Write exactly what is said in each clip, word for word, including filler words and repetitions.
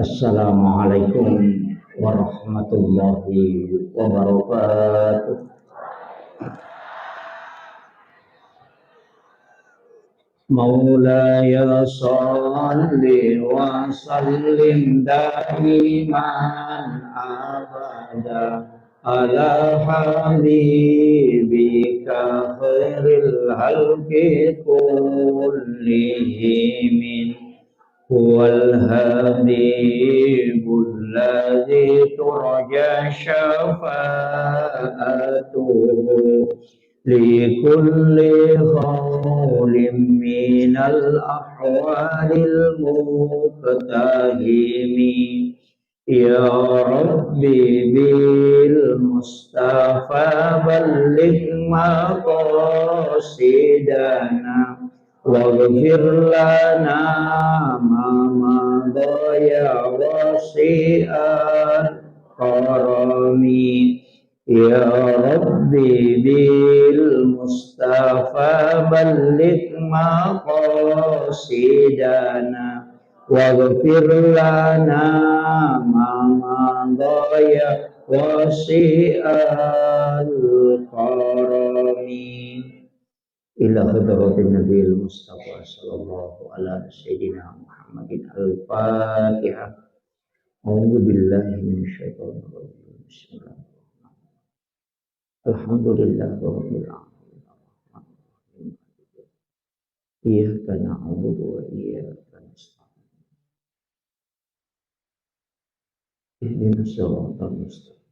Assalamualaikum warahmatullahi wabarakatuh. مولاي صل وسلم دائما أبدا على حبيبك خير الخلق كلهم. هو الحبيب الذي ترجى شفاعته لكل هول من الأهوال المقتحم. يا رب بالمصطفى بلغ مقاصدنا واغفر لنا ما مضى يا واسع الكرم. يا رب بالمصطفى بلغ مقاصدنا واغفر لنا ما مضى يا واسع الكرم. إلى حضرة النبي المصطفى صلى الله على سيدنا محمد. الفاتحة. أعوذ بالله من الشيطان الرجيم. بسم الله الرحمن الرحيم. الحمد لله رب العالمين. الرحمن الرحيم. إياك نعبد وإياك نستعين. اهدنا الصراط المستقيم.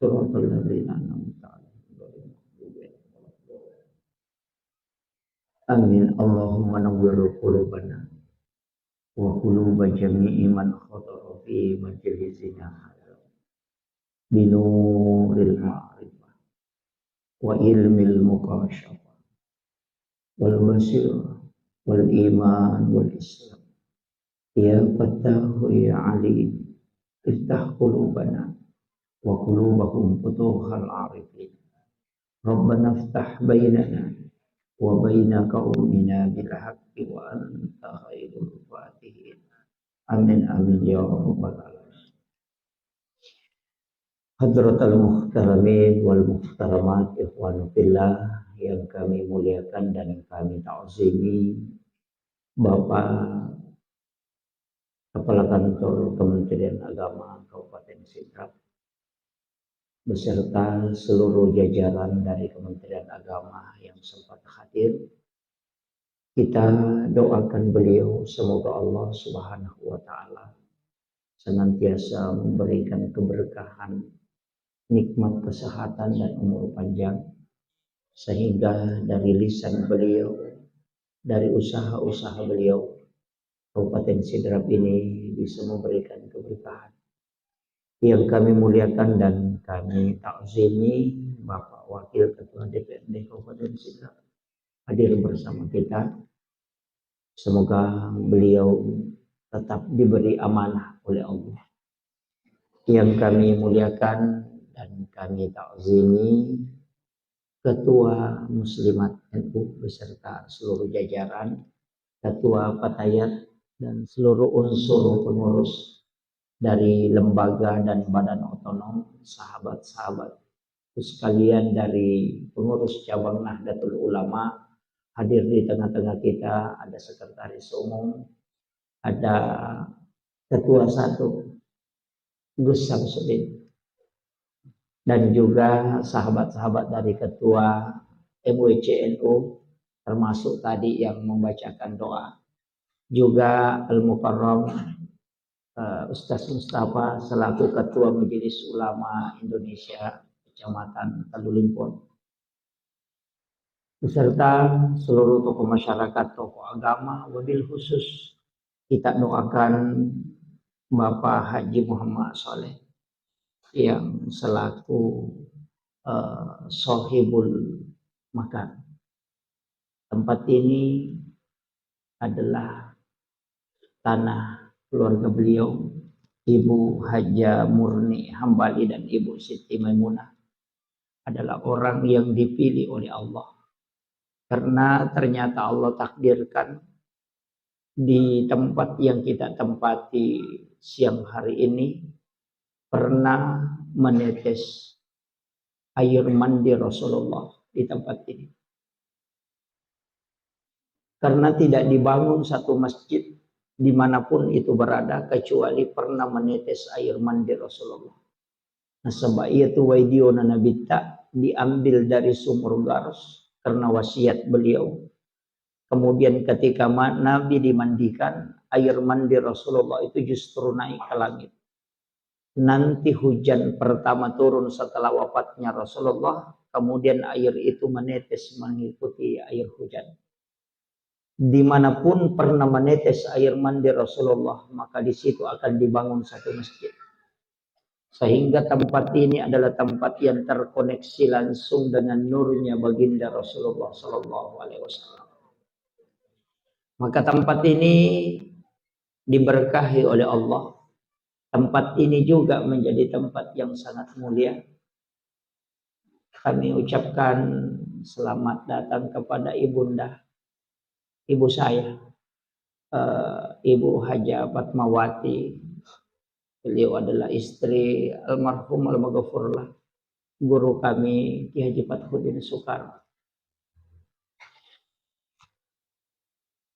صراط الذين أنعمت عليهم غير المغضوب عليهم ولا الضالين. آمين. اللهم نور قلوبنا وقلوب جميع من حضر في مجلسنا هذا بنور المعرفة وعلم المكاشفة والبصيرة والإيمان والإسلام. يا فتاح يا عليم، افتح قلوبنا وقلوبهم فتوح العارفين. ربنا افتح بيننا وبين قومنا بالحق وأنت خير الفاتحين. آمين، آمين يا رب العالمين. Hadratal muhtaramin wal muhtaramat, ikhwanu fillah yang kami muliakan dan kami ta'zimi, Bapak Kepala Kantor Kementerian Agama Kabupaten Sidrap beserta seluruh jajaran dari Kementerian Agama yang sempat hadir. Kita doakan beliau, semoga Allah Subhanahu wa Ta'ala senantiasa memberikan keberkahan, nikmat kesehatan, dan umur panjang, sehingga dari lisan beliau, dari usaha-usaha beliau, Kabupaten Sidrap ini bisa memberikan keberkahan. Yang kami muliakan dan kami ta'zimi, Bapak Wakil Ketua D P R D Kabupaten Sidrap hadir bersama kita. Semoga beliau tetap diberi amanah oleh Allah. Yang kami muliakan dan kami ta'zimi, Ketua Muslimat N U beserta seluruh jajaran, Ketua Fatayat, dan seluruh unsur pengurus dari lembaga dan badan otonom, sahabat-sahabat sekalian dari pengurus cabang Nahdlatul Ulama hadir di tengah-tengah kita, ada sekretaris umum, ada ketua satu, Gus Samsudin, dan juga sahabat-sahabat dari ketua M W C N U, termasuk tadi yang membacakan doa, juga Al Mukarram, eh, Ustaz Mustafa selaku Ketua Majelis Ulama Indonesia Kecamatan Talulimpon, beserta seluruh tokoh masyarakat, tokoh agama, wabil khusus kita doakan Bapak Haji Muhammad Saleh yang selaku, eh, sohibul makan. Tempat ini adalah tanah keluarga beliau, Ibu Haja Murni Hambali dan Ibu Siti Maimunah, adalah orang yang dipilih oleh Allah. Karena ternyata Allah takdirkan Di tempat yang kita tempati siang hari ini pernah menetes air mandi Rasulullah di tempat ini. Karena tidak dibangun satu masjid dimanapun itu berada kecuali pernah menetes air mandi Rasulullah. Nasaba iyatu wai diona Nabitta diambil dari sumur Garus karena wasiat beliau. Kemudian ketika ma-, Nabi dimandikan, air mandi Rasulullah itu justru naik ke langit. Nanti hujan pertama turun setelah wafatnya Rasulullah, kemudian air itu menetes mengikuti air hujan. Dimanapun pernah menetes air mandi Rasulullah, maka di situ akan dibangun satu masjid. Sehingga tempat ini adalah tempat yang terkoneksi langsung dengan nurnya baginda Rasulullah Sallallahu Alaihi Wasallam. Maka tempat ini diberkahi oleh Allah. Tempat ini juga menjadi tempat yang sangat mulia. Kami ucapkan selamat datang kepada ibunda, ibu saya, eh, Ibu Haja Fatmawati. Beliau adalah istri almarhum almaghfurlah guru kami Ki Haji Fathuddin Soekarno.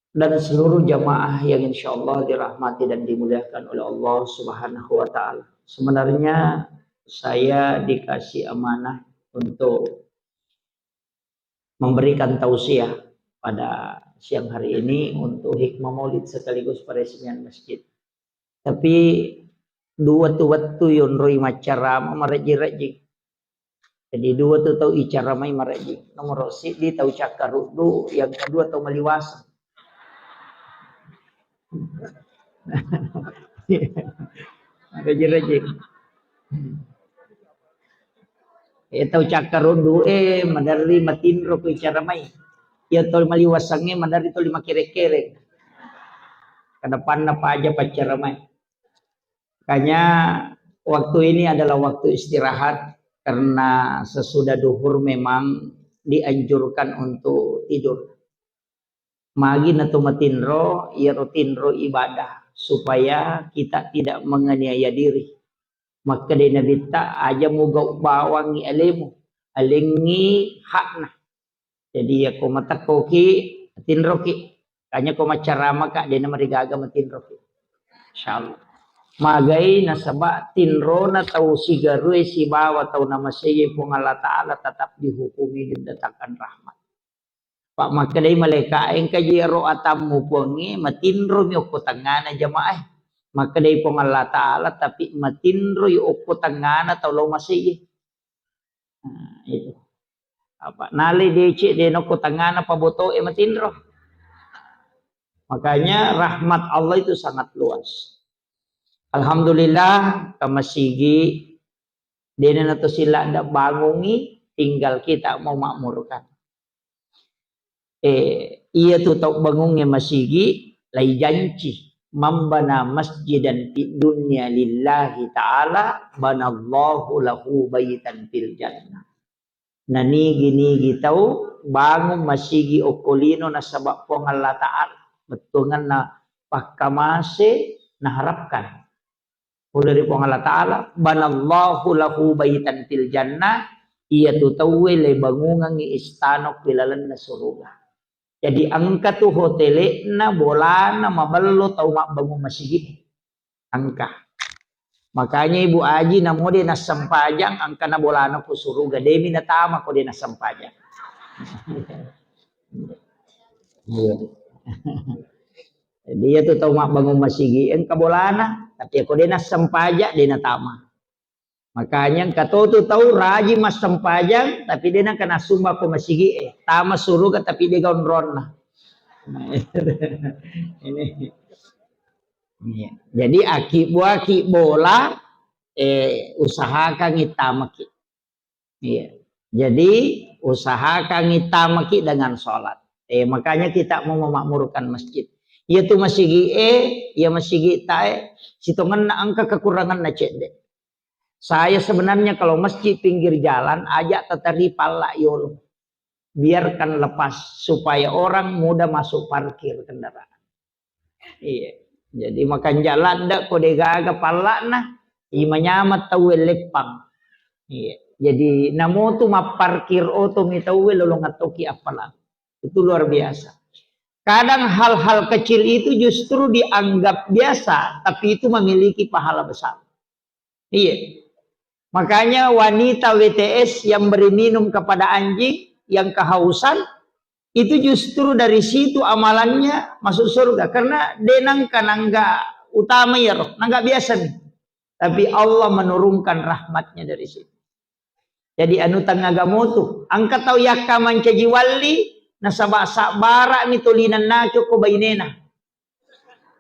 Dan seluruh jamaah yang insya Allah dirahmati dan dimuliakan oleh Allah Subhanahu wa Ta'ala. Sebenarnya saya dikasih amanah untuk memberikan tausiah pada siang hari ini untuk hikmah maulid sekaligus peresmian masjid. Tapi dua tu wettu yonroi maccarama marejji-rejji. Jadi dua tu tau icaramai marejji. Nomor siddi tau cakkaruddu, yang kedua tau maliwaseng. Rejing-rejing. Eh, tau cakkaruddu, eh, maderri matinro ko icaramai. Iya tau maliwasengnge maderri tuli makereng-kereng. Kedepanna paja paccaramai. Makanya waktu ini adalah waktu istirahat karena sesudah duhur memang dianjurkan untuk tidur. Magi na to matinro, iyaro tinro ibadah, supaya kita tidak menganiaya diri. Makkedai Nabitta, aja mugau bawangngi alemu, alengngi hakna. Jadi, yako matekkoki, tinroki. Kanya ko maccaramaka, dena marigaga matinroki. Insyaallah. Magai nasaba tinrona tau sigarue sibawa tau namasei Puang Allah Ta'ala tetap dihukumi didatangkan rahmat. Pak, makkedai malaika, engkaji ero atammu Puangnge, matinromi okko tengngana jamaah. Makkedai Puang Allah Ta'ala, tapi matinroi okko tengngana tau lao masei. Nah, itu. Apa, nalai decek de nokko tengngana pabotoe matinro. Makanya rahmat Allah itu sangat luas. Alhamdulillah, kamasigi dena nato sila ndak bangungi, tinggal kita mau makmurkan. Eh, iya tu tau bangungnge masigi, lai janci, "Man bana masjidan fid dunya lillahi ta'ala, banallahu lahu baitan fil jannah." Nanigi-nigi tau bangung masigi okko lino nasaba Puang Allah Ta'ala, bettuanganna pakkamase naharapkan. Pole ri Puang Allah Ta'ala, "Banallahu lahu baitan fil jannah," iyatu tauwe le bangungengngi istana ku ilalenna suruga. Jadi engka tu hotele'na, bolana, mabello tau mabbangung masigi. Engka. Makanya Ibu Aji namo de nassempajang, engkana bolana ku suruga, demi natama ko de nassempajang. Iya. Jadi, iya tu tau mabbangung masigi, engka bolana, tapi ko de nassempajang, de natama. Makanya engka to tu tau rajin massempajang, tapi de nengka nassumba ko masigi, eh, tama suruga, tapi de gaonronna. Nah, ini. Iya. Jadi, aki buaki bola, eh, usahakan itamaki. Iya. Jadi, usahakan itamaki dengan sholat. Eh, makanya kita mau memakmurkan masjid. Iya tu masigi, eh, iya masigi tae, sitongenna engka kekuranganna cedde. Saya sebenarnya kalau masjid pinggir jalan, aja tatari palla yolo. Biarkan lepas supaya orang mudah masuk parkir kendaraan. Iya. Jadi makanja ladde ko degaga palla'na, imanyameng tauwe leppang. Iya. Jadi namotu mapparkir oto mi tauwe lolong attoki appalang. Itu luar biasa. Kadang hal-hal kecil itu justru dianggap biasa, tapi itu memiliki pahala besar. Iya. Makanya wanita W T S yang beri minum kepada anjing yang kehausan, itu justru dari situ amalannya masuk surga. Karena de nangka nangga utama ya roh, nangga biasa nih. Tapi Allah menurunkan rahmatnya dari situ. Jadi anu tengah gamotu, angka tau yakka mancaji walli, nasaba sabbara mi tolinennaki ko bainena.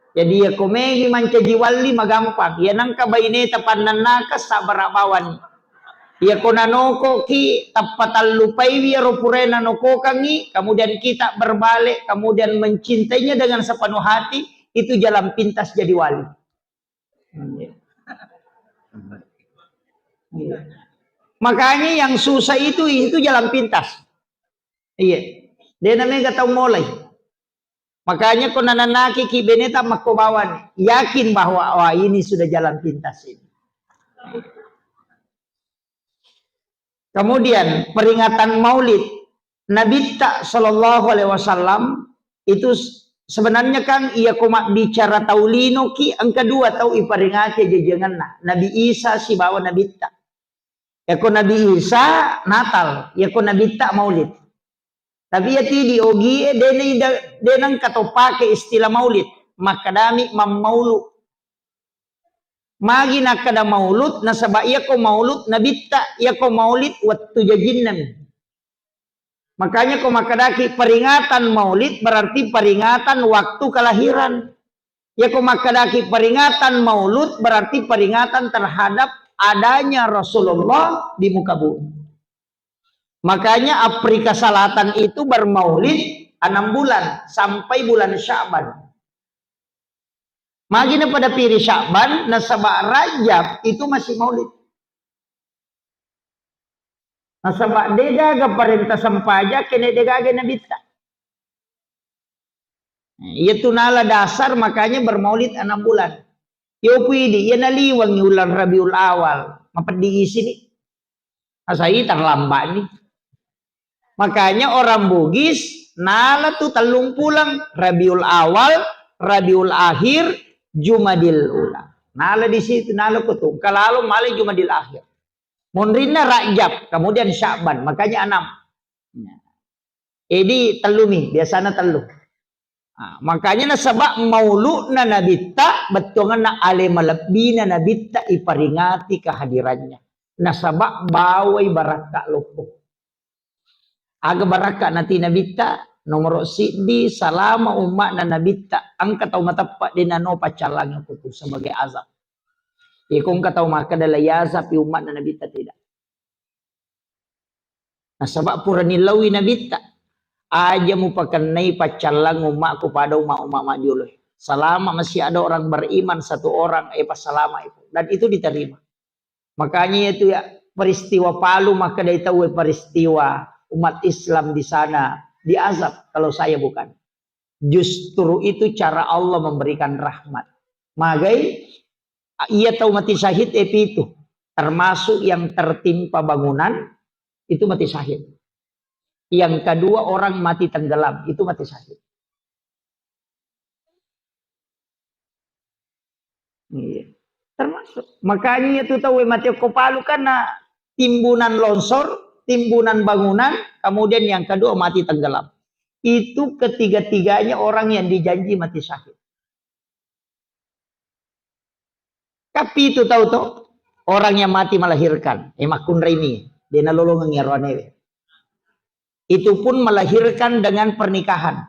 Jadi ya ko megi mancaji walli magampang. Ya nangka baineta pannannaka sabbara bawani. Ya ko nanokoki tappa tallupaiwi ero purana nokokangi, kemudian kita berbalik, kemudian mencintainya dengan sepenuh hati, itu jalan pintas jadi wali. Iya. Iya. Makanya yang susah itu, itu jalan pintas. Iya. De namega tau mulai. Makanya ko nananaki ki beneta makko bawani, yakin bahwa wah ini sudah jalan pintas ini. Kemudian peringatan Maulid Nabitta sallallahu alaihi wasallam itu s-, sebenarnya kan iya ko mabbicara tau lino ki engka dua tau iperingati jajangenna, Nabi Isa sibawa Nabitta. Yako Nabi Isa Natal, yako Nabitta Maulid. Tapi iya tidi ogie de na ida-, de nengka to pake istilah Maulid. Makkadami mammaulu. Magi nakkeda maulud, nasaba iyako maulud nabitta, iyako maulid wettu jajinnami. Makanya ko makkedaki peringatan maulid berarti peringatan waktu kelahiran. Iyako makkedaki peringatan maulud berarti peringatan terhadap adanya Rasulullah di muka bumi. Makanya Afrika Selatan itu bermaulid enam bulan sampai bulan Sya'ban. Magi na pada piri Sya'ban, nasaba Rajab itu masih maulid. Nasaba degaga parenta sempaja kene degaga nabitta. Iya tu nala dasar makanya bermaulid enam bulan. Yo pidi, iya naliwangi ulang Rabiul Awal, mapeddi isini. Asai terlambat ni. Makanya orang Bugis nala tu tellung pulang, Rabiul Awal, Rabiul Akhir, Jumadil Ula. Nala di situ, nala kutu. Kalalo male Jumadil Akhir. Monrinna Rajab, kemudian Sya'ban, makanya enam. Jadi tellumi, biasanya tellu. Nah, makanya nasaba mauludna nabitta, bettuanganna ale malebbina nabitta iperingati kehadirannya. Nasaba bawai barakka loppo. Aga barakka nati nabitta, nomoro siddi salama umma'na nabitta, engka tau mateppa de nano paccallangi kutu sebagai azab. Iko engka tau makkeda la yazapi umma'na nabitta, tidak. Nasaba purani lawi nabitta. Aja mupakennai paccallang ummaku pada umma-umma majjolo. Selama masih ada orang beriman satu orang, eh, passalama itu. Dan itu diterima. Makanya itu ya peristiwa Palu makkedai tauwe peristiwa umat Islam di sana diazab kalau saya bukan. Justru itu cara Allah memberikan rahmat. Magai, iya tau mati syahid, eh, pitu. Termasuk yang tertimpa bangunan, itu mati syahid. Yang kedua, orang mati tenggelam, itu mati syahid. Iya. Termasuk. Makanya itu tau mati ko Palu karena timbunan longsor, timbunan bangunan, kemudian yang kedua mati tenggelam. Itu ketiga-tiganya orang yang dijanji mati syahid. Tapi itu tahu toh, orang yang mati melahirkan, eh, makkunrai mi, de nalolongeng iyaro anewe. Itu pun melahirkan dengan pernikahan.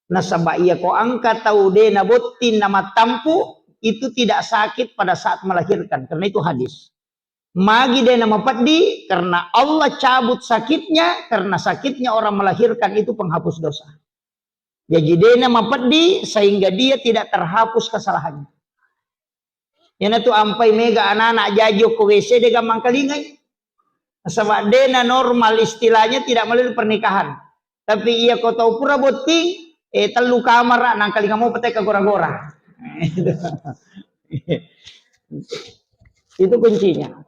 Nasaba iya ko engka tau de nabotting namattampu, itu tidak sakit pada saat melahirkan, karena itu hadis. Magi de namapeddi, karena Allah cabut sakitnya, karena sakitnya orang melahirkan itu penghapus dosa. Jadi de namapeddi sehingga dia tidak terhapus kesalahannya. Iyanatu ampai mega anak-anak jaji ko W C de gampang kalingai. Nasaba de na normal istilahnya tidak melalui pernikahan. Tapi iya ko tau pura botting, eh, tellu kamara, nangkalinga mo petai ka gora-gora. Itu kuncinya.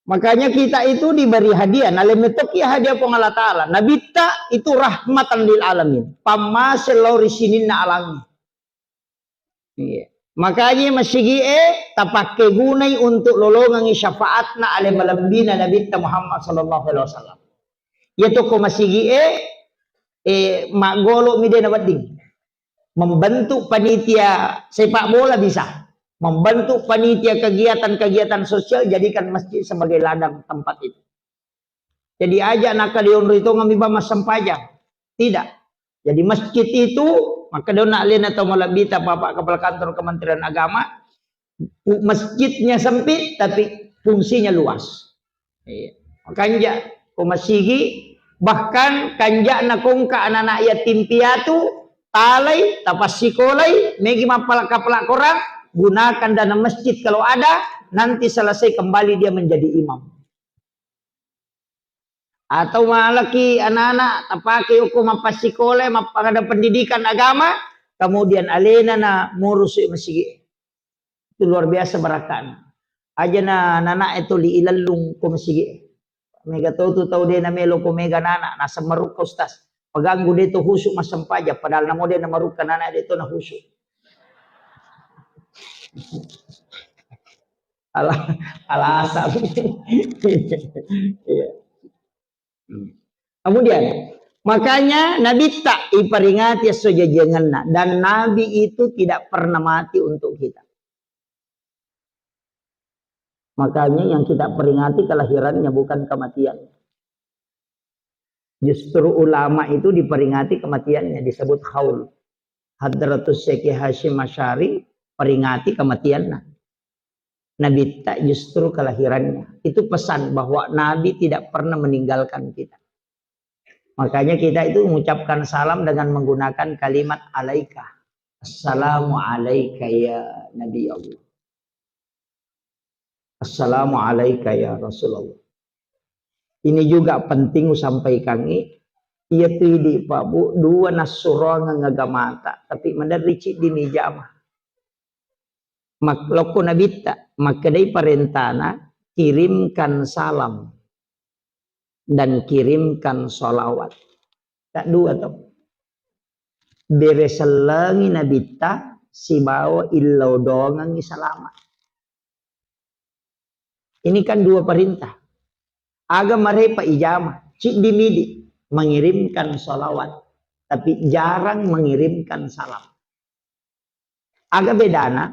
Makanya kita itu diberi hadiah. Nalemmetoki hadiah Puang Allah Ta'ala. Nabitta itu rahmatan lil alamin. Pammase lao ri sininna alangnge. Iya. Makanya masigi'e tapakkegunai untuk lolongengi syafaatna ale malebbina Nabitta Muhammad sallallahu alaihi wasallam. Iya toko masigi'e, eh, maggolo mi de nawedding. Membentuk panitia sepak bola bisa. Membentuk panitia kegiatan-kegiatan sosial, jadikan masjid sebagai ladang tempat itu. Jadi aja nakka dionroi tongeng mi ba massempajang. Tidak. Jadi masjid itu, maka dona alena tau malebbita Bapak Kepala Kantor Kementerian Agama, masjidnya sempit tapi fungsinya luas. Iya. Makanja ko masigi, bahkan kanja'na kongka anak-anak yatim piatu, talai, tapassikolai, megi mappala-kapala korang, gunakan dana masjid kalau ada, nanti selesai kembali dia menjadi imam. Atau malaki anak-anak tapake yoko mappassikolai, mappangada pendidikan agama, kemudian alena na murusu masigi. Itu luar biasa barakana. Aja na nana itu li ilellung ko masigi. Mega to tu tau de na melo ko mega nana, naseng marukka ustaz. Paganggu de to husu massempajang, padahal namo de na marukka nana de to na husu. Ala-, alasan. Iya. Kemudian, makanya Nabitta iperingati esso jajiangenna, dan Nabi itu tidak pernah mati untuk kita. Makanya yang kita peringati kelahirannya, bukan kematian. Justru ulama itu diperingati kematiannya, disebut haul. Hadratus Syekh Hasyim Asy'ari peringati kematianna. Nabitta justru kelahirannya. Itu pesan bahwa Nabi tidak pernah meninggalkan kita. Makanya kita itu mengucapkan salam dengan menggunakan kalimat alaika. Assalamu alaika ya Nabi Allah. Assalamu alaika ya Rasulullah. Ini juga penting usampaikangi. Iya tu idi, Pak Bu, dua nassuroangeng agamata, tapi maderri ciddi mi jama. Mak-, lokko Nabitta, makkedai parentana, kirimkan salam dan kirimkan salawat. Tak dua to. Bere sellengi Nabitta sibawa illau dongengi salama. Ini kan dua perintah. Aga marepa ijama, ciddi midi mengirimkan salawat, tapi jarang mengirimkan salam. Aga bedana?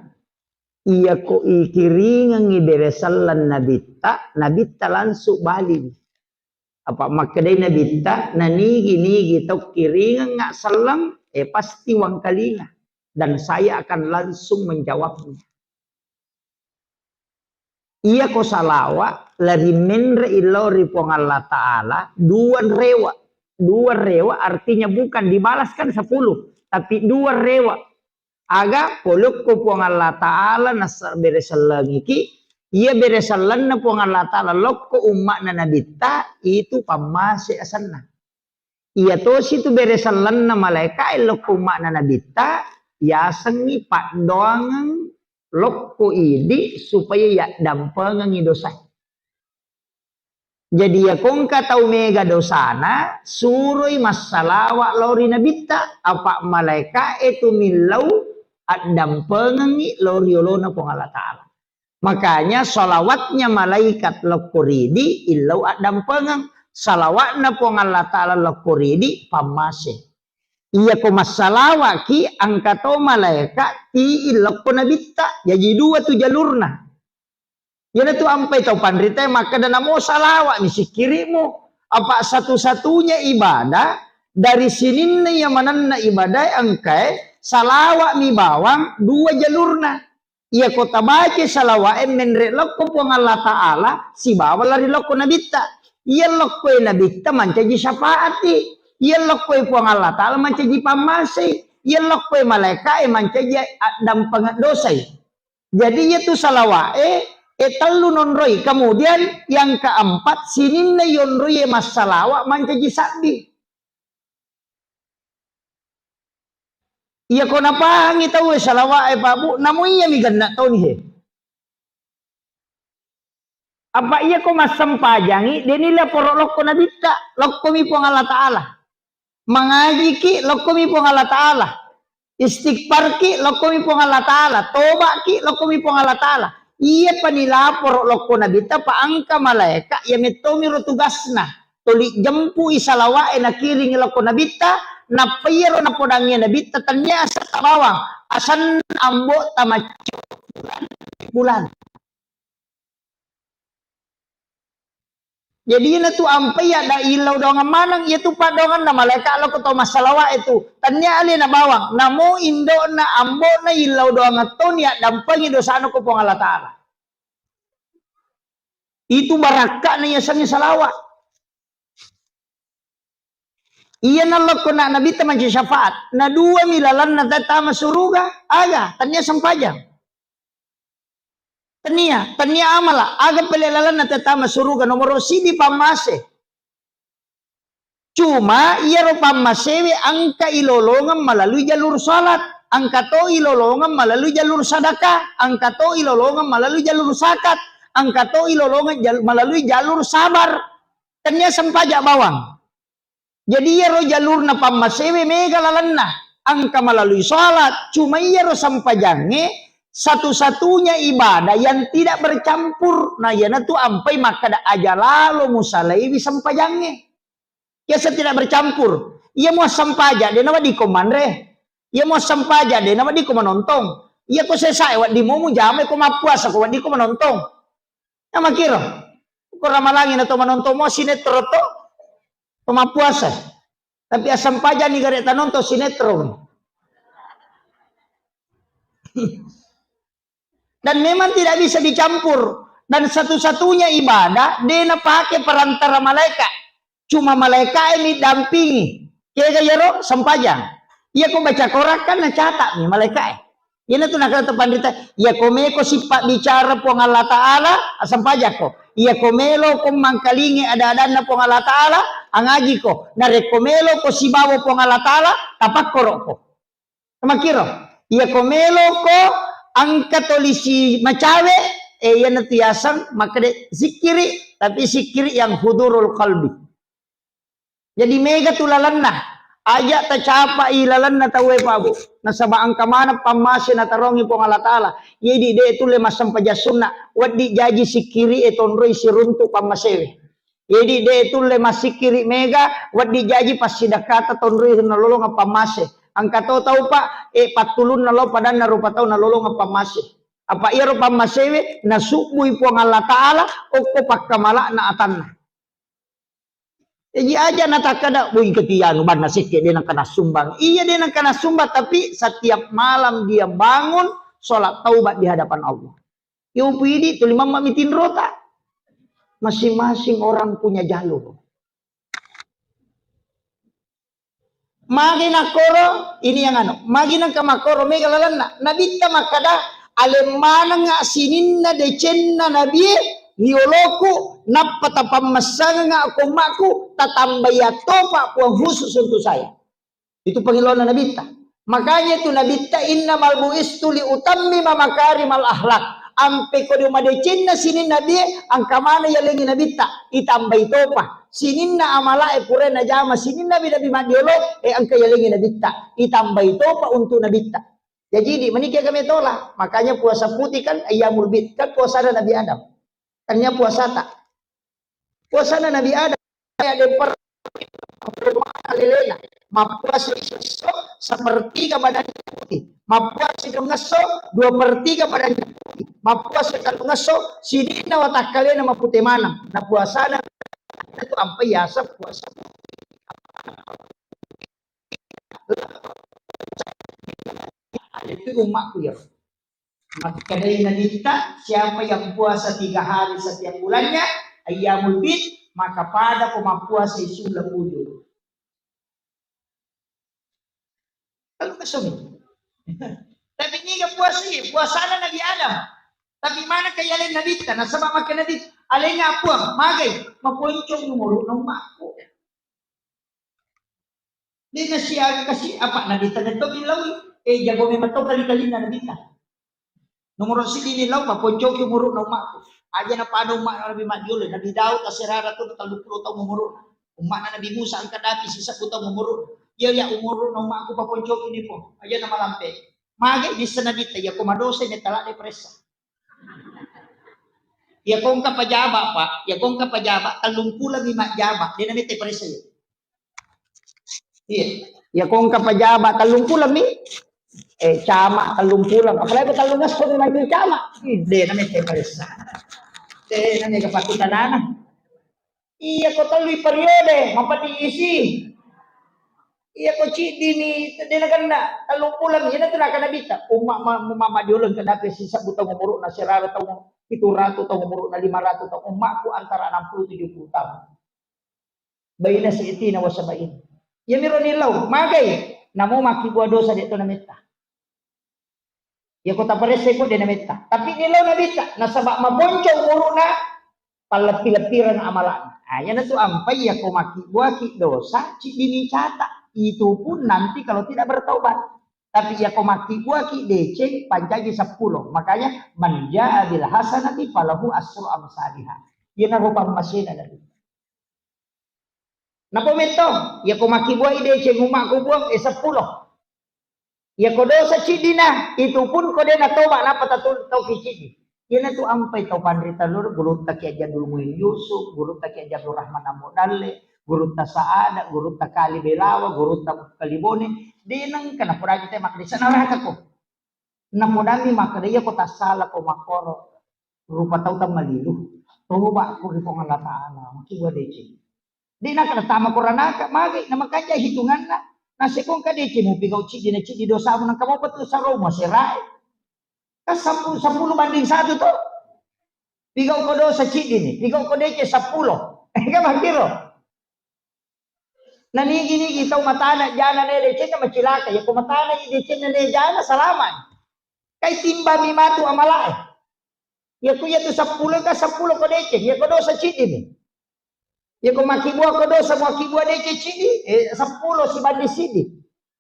Iya ko ikiringengi bere selleng Nabitta, Nabitta langsung bali. Apa makkedai Nabitta, nanigi-nigi tau kiringengnga selleng, eh, pasti wangkalinga. Dan saya akan langsung menjawabnya. Iya ko salawa, lari menre illau ri Puang Allah Ta'ala, dua rewa. Dua rewa artinya bukan dibalaskan sepuluh, tapi dua rewa. Aga polokko Puang Allah Ta'ala nassabere sellengiki, iya bere sellenna Puang Allah Ta'ala lokko umma'na Nabitta, itu pammase asenna. Iya tosi tu bere sellenna malaika e lokko umma'na Nabitta, yasengngi paddoangeng lokko idi supaya yaddampengengngi dosa. Jadi, iya kongka tau mega dosana, suroi massalawa lao ri Nabitta, apa malaika e tu millau addampengengngi lao ri olona Puang Allah Ta'ala. Makanya salawatnya malaikat lokko ridi illau addampengeng, salawatna Puang Allah Ta'ala lokko ridi pammase. Iya ko massalawaki, engka to malaika ti lokko Nabitta, jaji dua tu jalurna. Iyanatu ampai tau panrita makkeda, "Namo salawa'mi sikkiri'mu." Apa satu-satunya ibadah dari sininna iya manenna ibadah engkae salawa'mi bawang dua jalurna. Iya ko tabaca salawa'e menre lokko Puang Allah Ta'ala sibawa lari lokko Nabitta. Iya lokkoe Nabitta mancaji syafaati. Iya lokkoe Puang Allah Ta'ala mancaji pammasei. Iya lokkoe malaika'e mancaji addampengeng dosai. Jadi, iyatu salawa'e, e, tellu nonroi. Kemudian yang keempat, sininna yonroi e massalawa mancaji sabbi. Iya ko napahangi tauwe salawa'e, Pak Bu, namo iyami genna toni he. Apa iya ko massempajangi, deni laporo lokko nabitta, lokkomi Puang Allah Ta'ala. Mangajiki, lokkomi Puang Allah Ta'ala. Istighfarki, lokkomi Puang Allah Ta'ala. Tobaki, lokkomi Puang Allah Ta'ala. Iya pani laporo lokko nabitta, pa engka malaeka, iya mettomi ro tugasna. Tuli jempui salawa'e nakiringi lokko nabitta, nappa iyaro napodangngi nabitta, tennia asetta bawang, asenna ambo'ta maccu bulan. Jadi, iyana tu ampai ada illau doangan maneng, iya tu paddoanganna malaeka lokko to massalawa'e tu. Tennia alena bawang, namo indo'na, ambo'na illau doangan toni addampengi dosana ko Puang Allah Ta'ala. Itu barakka'na yasengnge salawa'. Iyana lokko na nabitta mancaji syafaat. Na duami lalenna tama suruga, aga, tennia sempajang. Tennia, tennia amala, aga pele lalenna tama suruga, nomoro sidi pammase. Cuma iyaro pammasewe engka ilolongeng malalui jalur salat, engka to ilolongeng malalui jalur sadaka, engka to ilolongeng malalui jalur zakat, engka to ilolongeng jal-, malalui jalur sabar. Tennia sempaja bawang. Jadi iyaro jalurna pammasewe mega lalenna, engka malalui salat, cuma iyaro sempajangnge satu-satunya ibadah yang tidak bercampur. Nah, iyanatu ampai makkeda aja lalo musalaiwi sempajangnge. Biasa tidak bercampur. Iya muassempaja, de naweddikko manre. Iya muassempaja, de naweddikko manontong. Iya ko sesae wedding mu mujama, ko mappuasa ko weddikko manontong. Namakiro. Ko ramalangi na to manontong mo sinetron to. To mappuasa. Tapi assempajani gare tanonton sinetron. Dan memang tidak bisa dicampur. Dan satu-satunya ibadah, de napake perantara malaeka. Cuma malaeka e mi dampingi. Kega iyaro sempajang. Iya ko baca Quran kan nacata mi malaeka e. Iyana tu nakata panrita, iya ko meko sippa bicara Puang Allah Ta'ala, assempajakko. Iya ko melo ko mangkalingi ada-adanna Puang Allah Ta'ala, angajiko. Narekko melo ko sibawa Puang Allah Ta'ala, tapakkorokko. Makiro, iya ko melo ko engka tolisi macawe, eh, iyana tu yaseng makkeda sikkiri, tapi sikkiri yang hudurul qalbi. Jadi mega tu lalenna, aja tacapai lalenna tauwe, Pak Bu. Nasaba engka maneng pammase natarongi Puang Allah Ta'ala. Jadi de tulle massempajang sunna, wedding jaji sikkiri e tonroi siruntu pammasewe. Jadi de tulle massikkiri mega, wedding jaji passidakkata tonroi nalolongeng pammase. Engka to tau, Pak, eh, pattulunna lao padanna rupa tau nalolongeng pammase. Apa iyaro pammasewe nasubbui Puang Allah Ta'ala okko pakkamala'na atanna. Jaji aja natakkada, "Woi, ketianu banna sekke de nengka nassumbang." Iya, de nengka nassumbang, tapi setiap malam dia bangun, sholat taubat di hadapan Allah. Iya upu idi tuli mamma mitinrota. Masing-masing orang punya jalur. Magi nakkoro, ini yang anu, magi nengka makkoro mega lalenna. Nabitta makkada, "Aleng manengnga sininna decenna nabie, rioloku, nappa tapammessangengnga ko ummaku, tatambai attopa Puang khusus untuk saya." Itu pengilaunna nabitta. Makanya itu nabitta, "Innamal bu'istu li utammima makarimal akhlak." Ampe ko de madecenna sininna nabie, engka maneng yalengi nabitta, itambai topa. Sininna amalae pura najama sininna nabi-nabi maddiolo, eh, engka yalengi nabitta, itambai topa untuk nabitta. Jadi di meniki agame tola. Makanya puasa putih kan ayyamul bid, kan puasana Nabi Adam. Kan iya puasata. Puasana Nabi Adam, ya, de per-, lelena. Mappuasa isesso, sepertiga badannya putih. Mappuasa dua ngesso, dua per tiga badannya putih. Mappuasa tellu ngesso, sininna watakkalena mapute maneng. Nah, puasana itu ampai yaseng puasa. Itu ummakku ya. Makkedai Nabitta, siapa yang puasa tiga hari setiap bulannya, ayyamul bid, maka pada ko mappuasa isu bulan bujur. Lalu kesumi. Tapi niga puasa iya, puasana Nabi Adam. Tapi mana kayalen Nabitta, nasaba makkeda Nabi, alenga puang, magai, maponcong umuru nommakku. Dena siaga kasi apa Nabitta netto billawi. Eh, jago memang to kali-kalina Nabitta. Nomoro siddi ni lao, paponcoki umuru'na ummakku. Aja na pada umma' Nabi majjolo, Nabi Daud asserara tu telluppulo taung umuru'na. Umma'na Nabi Musa engka dapi sisebbu taung umuru'na. Iya, iya, umuru'na ummakku paponcoki ni po. Aja na malampe. Mage bisa Nabitta, iya ko madosa ni tala de paressa. Iya ko engka pajaba, Pak. Iya ko engka pajaba, tellumpulo mi majjaba. De namette paressa iya. Iya. Iya ko engka pajaba tellumpulo mi, eh, cama tellumpulo. Apalagi ko tellungesso mi maju cama. Ih, de namette paressa. De namette kapakkutanana. Iya ko tellui periode, mapati isi. Iya ko ciddi ni, de nakenna tellumpulo mi. Iya natu nakana Nabitta. Umma' ma-, ma-, majjolo engka dapi sisebbu taung umuru'na, serara taung pitu ratu taung umuru'na, lima ratu taung. Ummakku antara enam puluh tujuh puluh tahun. Baina sitina wa sabain. Iyamiro nillau, magai, namo makkibua dosa de to nametta. Iya ko taparessai ko de nametta. Tapi nillau Nabitta, nasaba maponco umuru'na, palleppi-leppireng amala'na. Ah, iyanatu ampai iya ko makkibuaki dosa, ciddi ni cata. Itu pun nanti kalau tidak bertaubat. Tapi iya ko makkibuaki deceng, pancaji seppulo. Makanya, "Man jaa bil hasanati falahu asru amsaliha." Iyanaro pammasena Nabi. Napa metto? Iya ko makkibuai deceng umma' ko buang, eh, seppulo. Iya ko dosa ciddina, itu pun ko de natoba, napa tatul-, tauki ciddi. Iyanatu ampai tau panrita loro, gurutta Kiai Jandul Muin Yusuf, gurutta Kiai Jandul Rahman Ambo Dalle, gurutta Saada, gurutta Kali Belawa, gurutta Kalibone, de nengka napodaji te makkeda, "Sana neraka ko." Napodami makkeda, "Iya ko tassala ko makkoro, rupa tau tammalilu. Toba ko ri Puang Allah Ta'ala, makkibua deceng." De nengka natama ko ranaka, magi namakanja hitunganna. Nasekko engka deceng mupigau ciddi na ciddi dosamu, nengka mopa tu saromo serae. Kan seppulo, seppulo banding satu to. Pigau ko dosa ciddi ni, pigau ko deceng seppulo. Kan makkiro. Na nigi-nigi tau matana jana ne decenna macilaka. Iya ko matana i decenna ne jana, salama. Kai timbami matu amalae. Iya ko iya tu seppulo ka seppulo ko deceng, iya ko dosa ciddi ni. Iya ko makkibua ko dosa, makkibua deceng ciddi, eh, seppulo sibanding siddi.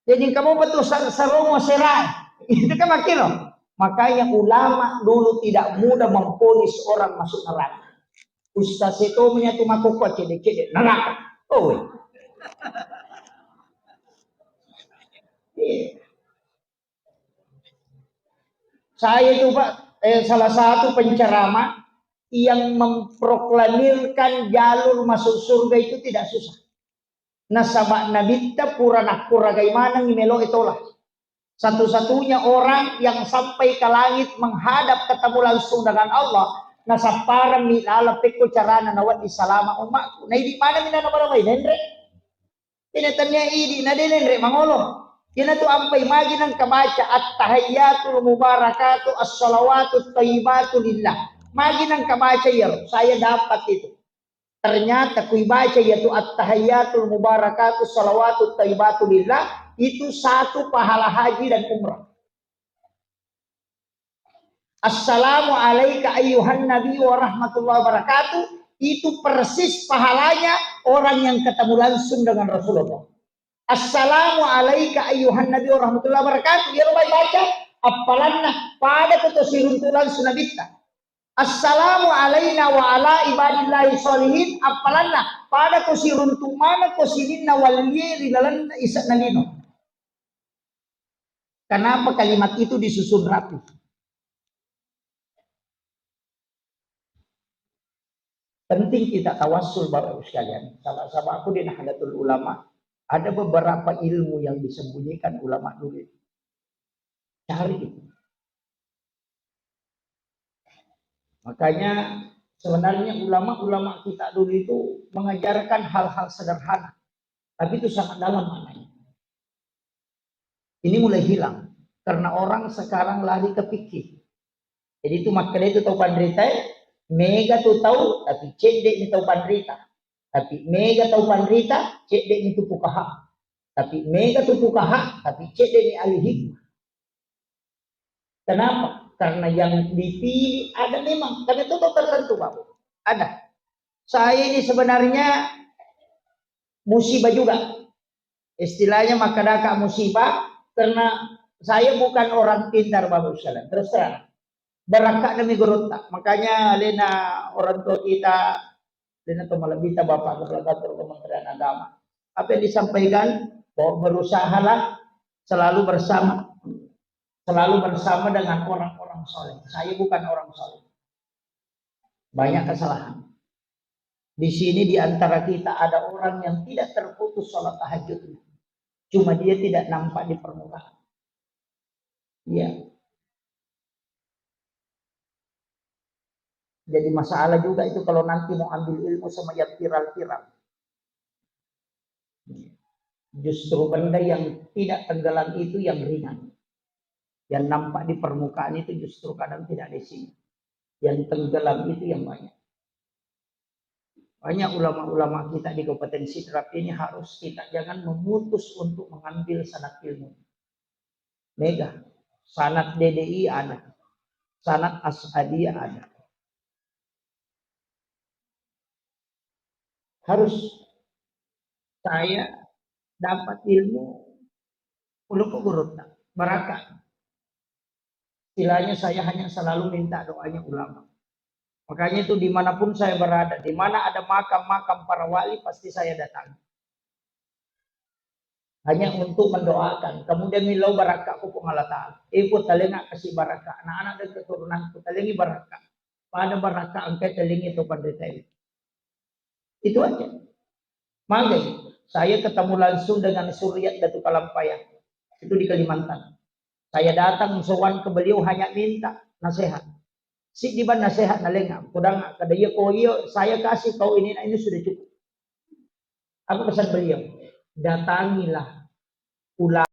Jadi engka mopa tu sa-, saromo serae. Itu kan makkiro. Makanya ulama dulu tidak mudah memvonis orang masuk neraka. Ustaz itu punya tu makokko cedek-cedek neraka. Oh. Iya. Saya itu, Pak, eh, salah satu penceramah yang memproklamirkan jalur masuk surga itu tidak susah. Nasaba Nabitta pura nakkuragai maneng meloe tola. Satu-satunya orang yang sampai ke langit menghadap ketemu langsung dengan Allah, nasapparammi laleng pekko carana nawedding salama ummakku. Naidi maneng minna nabarawai nenre. Ina tania idi na de nenre mangolo. Ina tu ampai magi nang kabaca at-tahiyyatul mubarakatu as-salawatut thayyibatu lillah. Magi nang kabaca iyaro, saya dapat itu. Ternyata kui baca yaitu at-tahiyyatul mubarakatu salawatut thayyibatu lillah, itu satu pahala haji dan umrah. Assalamu alaika ayyuhan nabi wa rahmatullahi wabarakatuh, itu persis pahalanya orang yang ketemu langsung dengan Rasulullah. Assalamu alaika ayyuhan nabi wa rahmatullahi wabarakatuh. Iyaro baca, appalanna pada ko to siruntu langsung nabitta. Assalamu alaina wa ala ibadillahi sholihin, appalanna pada ko siruntu maneng ko sininna wallie ri lalenna ise'na lino. Kenapa kalimat itu disusun rapi? Penting kita tawassul, Bapak Ibu sekalian. Sahabat-sahabatku di Nahdlatul Ulama, ada beberapa ilmu yang disembunyikan ulama dulu itu. Cari itu. Makanya sebenarnya ulama-ulama kita dulu itu mengajarkan hal-hal sederhana, tapi itu sangat dalam maknanya. Ini mulai hilang karena orang sekarang lari ke fikih. Jadi itu makkeda itu tau panrita, eh, mega tu tau tapi cedde ni tau panrita. Tapi mega tau panrita, cedde ni tu fukaha. Tapi mega tu fukaha, tapi cedde ni ahli hikmah. Kenapa? Karena yang dipilih ada memang, karena itu tertentu, Pak. Ada. Saya ini sebenarnya musibah juga. Istilahnya makkadaka musibah karena Saya bukan orang pintar, Bapak Ibu sekalian, terus terang. Barakka'na mi gurutta. Makanya alena orang tua kita, alena to malebbita Bapak Kepala Kantor Kementerian Agama. Apa yang disampaikan? Bahwa berusahalah selalu bersama, selalu bersama dengan orang-orang soleh. Saya bukan orang soleh. Banyak kesalahan. Di sini di antara kita ada orang yang tidak terputus sholat tahajudnya. Cuma dia tidak nampak di permukaan. Iya. Jadi masalah juga itu kalau nanti mau ambil ilmu sama yang viral-viral. Justru benda yang tidak tenggelam itu yang ringan. Yang nampak di permukaan itu justru kadang tidak ada isinya. Yang tenggelam itu yang banyak. Banyak ulama-ulama kita di Kabupaten Sidrap ini harus kita jangan memutus untuk mengambil sanad ilmu. Mega, sanad D D I ada, sanad As'adiyah ada. Harus saya dapat ilmu, uloko gurutta, baraka. Istilahnya saya hanya selalu minta doanya ulama. Makanya itu dimanapun saya berada, di mana ada makam-makam para wali pasti saya datang. Hanya untuk mendoakan. Kemudian milau barakka ku Puang Allah Ta'ala. Ibu talenga kasih barakka. Anak-anak dan keturunanku talengi barakka. Pada barakka engkai talengi tu pendeta itu. Itu aja. Magai, saya ketemu langsung dengan Suryat Datu Kalampaya. Itu di Kalimantan. Saya datang sowan ke beliau hanya minta nasihat. Siddi bang nasihat nalenga, kodang kada iya ko iyo, saya kasih kau ini, nah, ini sudah cukup. Apa pesan beliau? Datangilah ulama